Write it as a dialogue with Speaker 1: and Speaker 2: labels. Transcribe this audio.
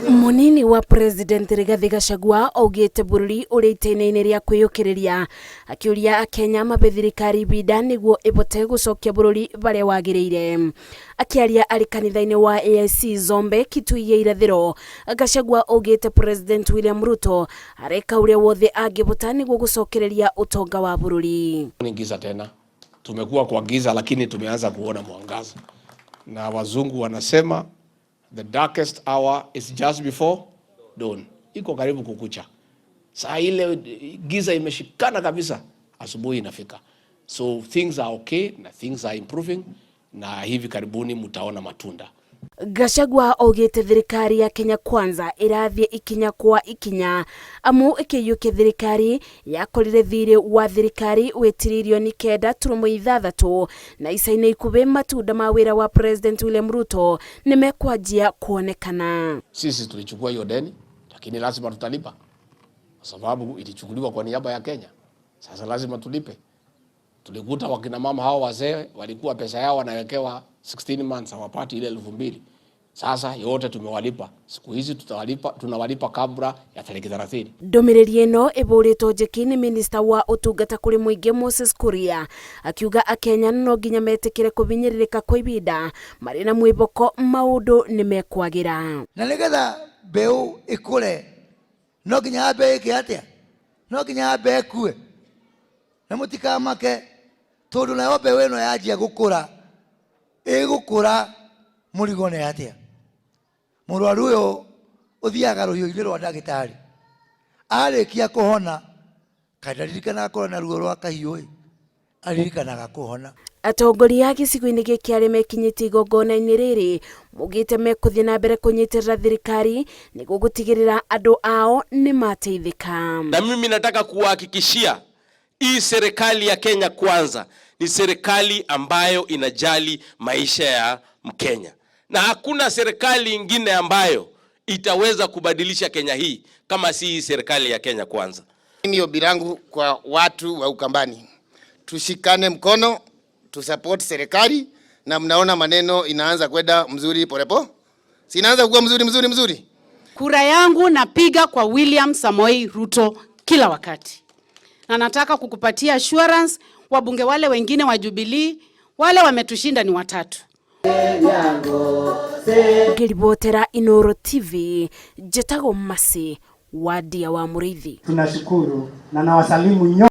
Speaker 1: Munini wa President Rigathi Gachagua augite bururi uri itena-ini ria kwiyukiriria, akiuria akenya mabe thirikari ibinda niguo ibote gucokia bururi baria wagiriire. Akiaria ari kanitha-ini wa AIC Zombe, Kitui ya Irathiro, Gachagua augite President William Ruto areka uria wothe angibota niguo gucokereria utonga wa bururi.
Speaker 2: Ni giza tena, tumekuwa kwa giza lakini tumeanza kuona mwangaza, na wazungu wanasema the darkest hour is just before dawn, iko karibu kukucha. Saa ile giza imeshikana kabisa, asubuhi inafika. So things are okay na things are improving, na hivi karibuni mtaona matunda.
Speaker 1: Gachagua augite thirikari ya Kenya Kwanza irathie ikinya kwa ikinya, amu ikiyukia thirikari yakorire thiri wa thirikari wi 9.6 tiririoni na ica-inĩ ikuhĩ matunda ma wĩra wa President William Ruto nĩmekwanjia kuonekana.
Speaker 2: Sisi tulichukua hiyo deni, lakini lazima tutalipa kwa sababu ilichukuliwa kwa niaba ya Kenya. Sasa lazima tulipe. Tulikuta wakina mama hao wazee walikuwa pesa yao wanawekewa 16 months, hawapati ile 2000. Sasa yote tumewalipa. Siku hizi tutawalipa, tunawalipa kabla ya tariki 30.
Speaker 1: Ndũmĩrĩri ĩno ĩbũrĩtwo njeki nĩ minista wa ũtungata kũrĩ mũingĩ Moses Kuria, akiuga akenya no nginya metĩkĩre kũhinyĩrĩrĩka kwa ibinda marĩ na mwĩhoko maũndũ nĩ mekwagĩra.
Speaker 3: Na nĩgetha mbeũ ĩkũre no nginya yambe ĩke atĩa? No nginya yambe ĩkue. Na mũtikamake, tondũ nayo mbeũ ĩno yanjia gũkũra, ĩgũkũra mũrigo nĩ atĩa? Mũrwaru ũyũ ũthiaga rũhiũ-inĩ rwa ndagĩtarĩ, arĩkia kũhona, kaĩ ndaririkanaga kũrora na ruo rwa kahiũ ĩ, aririkanaga kũhona.
Speaker 1: Atongoria a gĩcigo-inĩ gĩkĩ arĩa mekinyĩtie igongona-inĩ rĩrĩ maugĩte mekũthiĩ na mbere kũnyitĩrĩra thirikari nĩguo gũtigĩrĩra andũ ao nĩ mateithĩka.
Speaker 4: Na mimi nataka kuwahakikishia hii serikali ya Kenya Kwanza ni serikali ambayo inajali maisha ya Mkenya, na hakuna serikali ingine ambayo itaweza kubadilisha Kenya hii kama si hii serikali ya Kenya Kwanza.
Speaker 5: Mimi ombi langu kwa watu wa Ukambani, tushikane mkono, tusupport serikali, na mnaona maneno inaanza kwenda mzuri polepo, si inaanza kuwa mzuri mzuri mzuri.
Speaker 6: Kura yangu napiga kwa William Samoei Ruto kila wakati, na nataka kukupatia assurance, wabunge wale wengine wa Jubilee wale wametushinda ni watatu.
Speaker 1: Ngĩribotera Inooro TV, njĩtagwo Mercy Wadia wa Mũrĩithi.
Speaker 7: Tunashukuru na nawasalimu nyote.